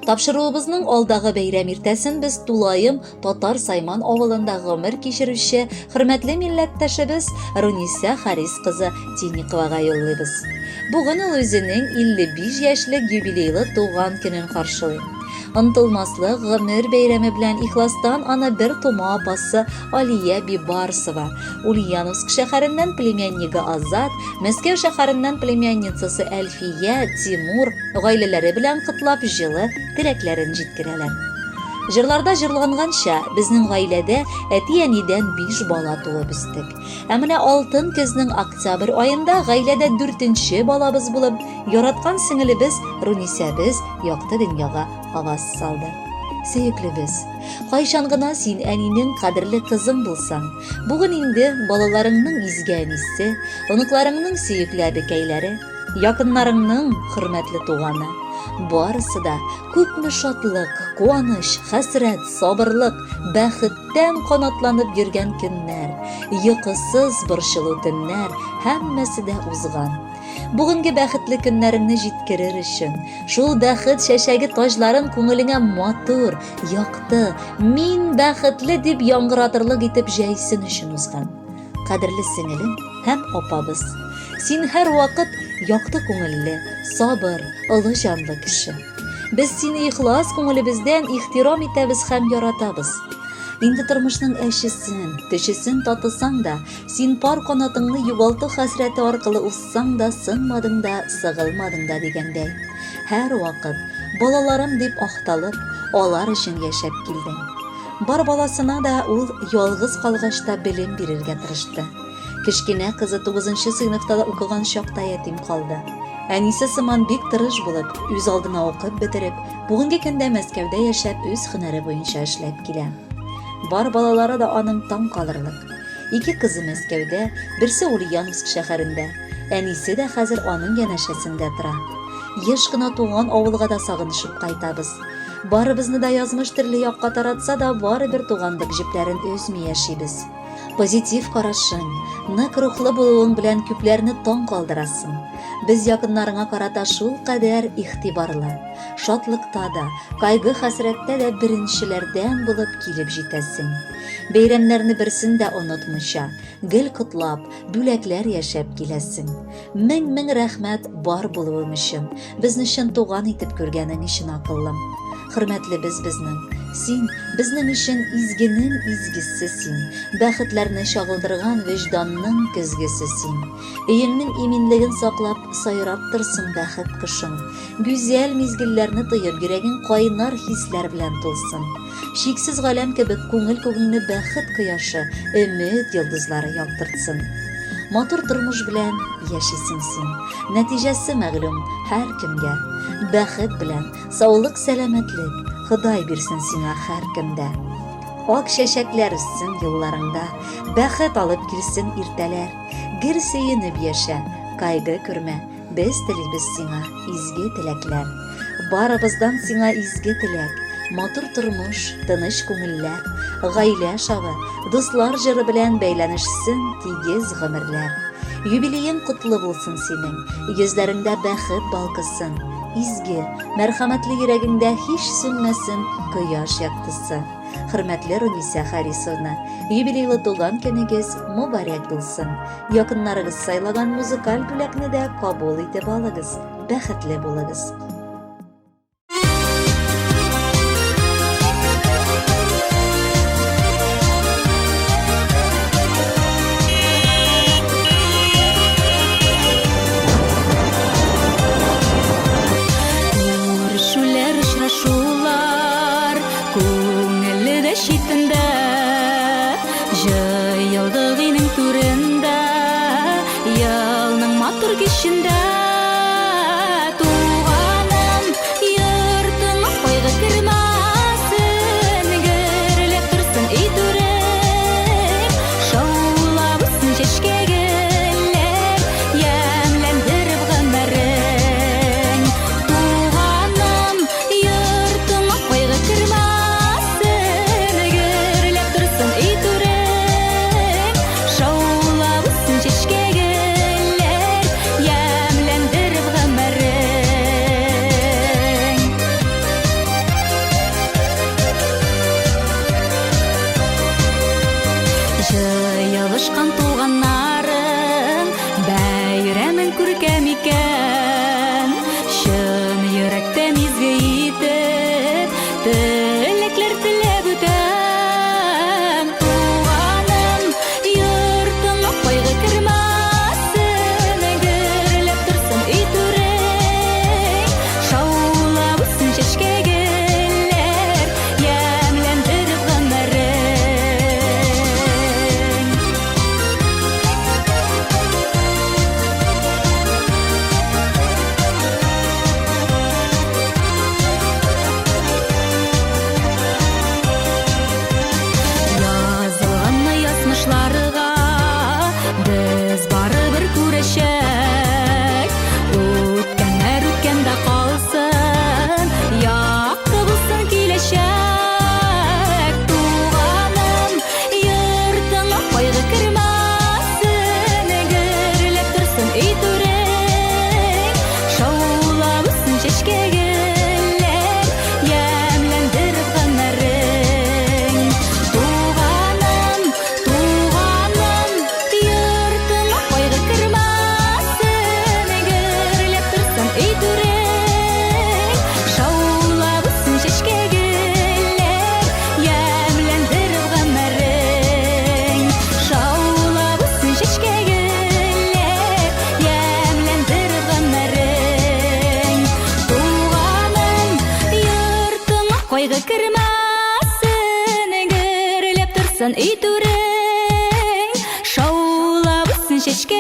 Тапшыруыбызның алдагы бәйрәм иртәсен без тулаем Татар Сайман авылында гомер кичерүче хөрмәтле милләттәшебез Рунисә Харис кызы Тиниковага юллыйбыз. Бүген ул үзенең 55 яшьлек юбилейлы туган көнен каршылый. Онтылмаслык гомер бәйрәме белән ихластан аны бер тума апасы Алия Бибарсова, Ульяновск шәһәреннән племяннигы Азат, Мәскәү шәһәреннән племянницасы Әлфия, Тимур гаиләләре белән котлап җылы теләкләрен җиткерәләр. Җырларда җырланганча, безнең гаиләдә әти-әнидән биш бала туып үстек. Ә менә алтын көзнең октябрь аенда гаиләдә дүртенче балабыз булып, яраткан сеңелебез Рунисәбез якты дөньяга аваз салды. Сөеклебез, кайчан гына син әнинең кадерле кызың булсаң, бүген инде балаларыңның изге әнисе, оныкларыңның сөекле әбекәйләре, якыннарыңның хөрмәтле туганы. Барысы да күпме шатлык, куаныч, хәсрәт, сабырлык, бәхеттән канатланып йөргән көннәр, йокысыз борчылу төннәр, һәммәсе дә узган. Бүгенге бәхетле көннәреңне җиткерер өчен, шул бәхет чәчәге таҗларын күңелеңә матур, якты, мин бәхетле дип яңгыратырлык итеп җәйсен өчен узган. Кадерле сеңелем һәм апабыз, син һәрвакыт якты күңелле, сабыр, олы җанлы кеше. Без сине ихлас күңелебездән ихтирам итәбез һәм яратабыз. Инде тормышның әчесен, төчесен татысаң да, син пар канатыңны югалту хәсрәте аркылы узсаң да, сынмадың да, сыгылмадың да дигәндәй. Һәрвакыт, балаларым дип ахталып, алар өчен яшәп килдең. Бар баласына да ул ялгыз калгач та белем бирергә тырышты. Кечкенә кызы тугызынчы сыйныфта да укыган чакта ятим калды. Әнисе сыман бик тырыш булып, үз алдына укып бетереп, бүгенге көндә Мәскәүдә яшәп, үз һөнәре буенча эшләп килә. Бар балалары да аның таң калырлык. Ике кызы Мәскәүдә, берсе Ульяновск шәһәрендә. Әнисе дә хәзер аның янәшәсендә тора. Еш кына туган авылга да сагынышып кайтабыз. Барыбызны да язмыш төрле якка таратса да, барыбер туганлык җепләрен өзми яшибез. Позитив карашың, нык рухлы булуың белән күпләрне таң калдырасың. Без якыннарыңа карата шулкадәр игътибарлы. Шатлыкта да, кайгы-хәсрәттә дә беренчеләрдән булып килеп җитәсең. Бәйрәмнәрне берсен дә онытмыйча, гел котлап, бүләкләр яшәп киләсең. Мең-мең рәхмәт бар булуың өчен, безне чын туган итеп күргәнең өчен, акыллым. Хөрмәтлебез безнең. Син, безнең өчен изгенең изгесе син, бәхетләрне чагылдырган вөҗданның көзгесе син. Өеңнең иминлеген саклап, сайрап торсын бәхет кошың. Гүзәл мизгелләрне тоеп, йөрәгең кайнар хисләр белән тулсын. Чиксез галәм кебек күңел күгеңне бәхет кояшы, өмет йолдызлары яктыртсын. Матур тормыш белән яшисең син. Нәтиҗәсе мәгълүм һәркемгә. Бәхет белән, саулык-сәламәтлек Ходай бирсен сиңа һәркемдә. Ак чәчәкләр үссен юлларыңда, бәхет алып килсен иртәләр. Гел сөенеп яшә, кайгы күрмә, Без телибез сиңа изге теләкләр. Барыбыздан сиңа изге теләк, матур тормыш, тыныч күңелләр, гаилә шавы, дуслар җыры белән бәйләнешсен тигез гомерләр. Юбилеең котлы булсын синең, йөзләреңдә бәхет балкысын, изге, мәрхәмәтле йөрәгеңдә һич сүнмәсен кояш яктысы. Хөрмәтле Рунисә Харисовна, юбилейлы туган көнегез мөбарәк булсын. Якыннарыгыз сайлаган музыкаль бүләкне дә кабул итеп алыгыз. Бәхетле булыгыз. Күрешүләр, очрашулар күңелле дә читендә. Җыелдык өйнең түрендә, елның матур кичендә. Туган Теләкләр теләп үтәм. Туганым, йортыңа кайгы кермәсен, гөрләп торсын өй түрең. Шаулап үссен чәчкә гөлләр, ямьләндереп гомерең. Язылганны язмышларга без барыбер күрәчәк. Үткәннәр үткәндә калсын, якты булсын киләчәк. Туганым, йортыңа кайгы кермәсен, гөрләп торсын өй түрең. Шаулап үссен чәчкә гөлләр, ямьләндереп гомерең. Туганым, туганым, йортыңа кайгы кермәсен, гөрләп торсын өй түрең. Шаулап үссен чәчкә гөлләр, ямьләндереп гомерең. Шаулап үссен чәчкә гөлләр, ямьләндереп гомерең. Туганым, йортыңа кайгы кермәсен, гөрләп торсын өй түрең. Шаулап үссен чәчкә.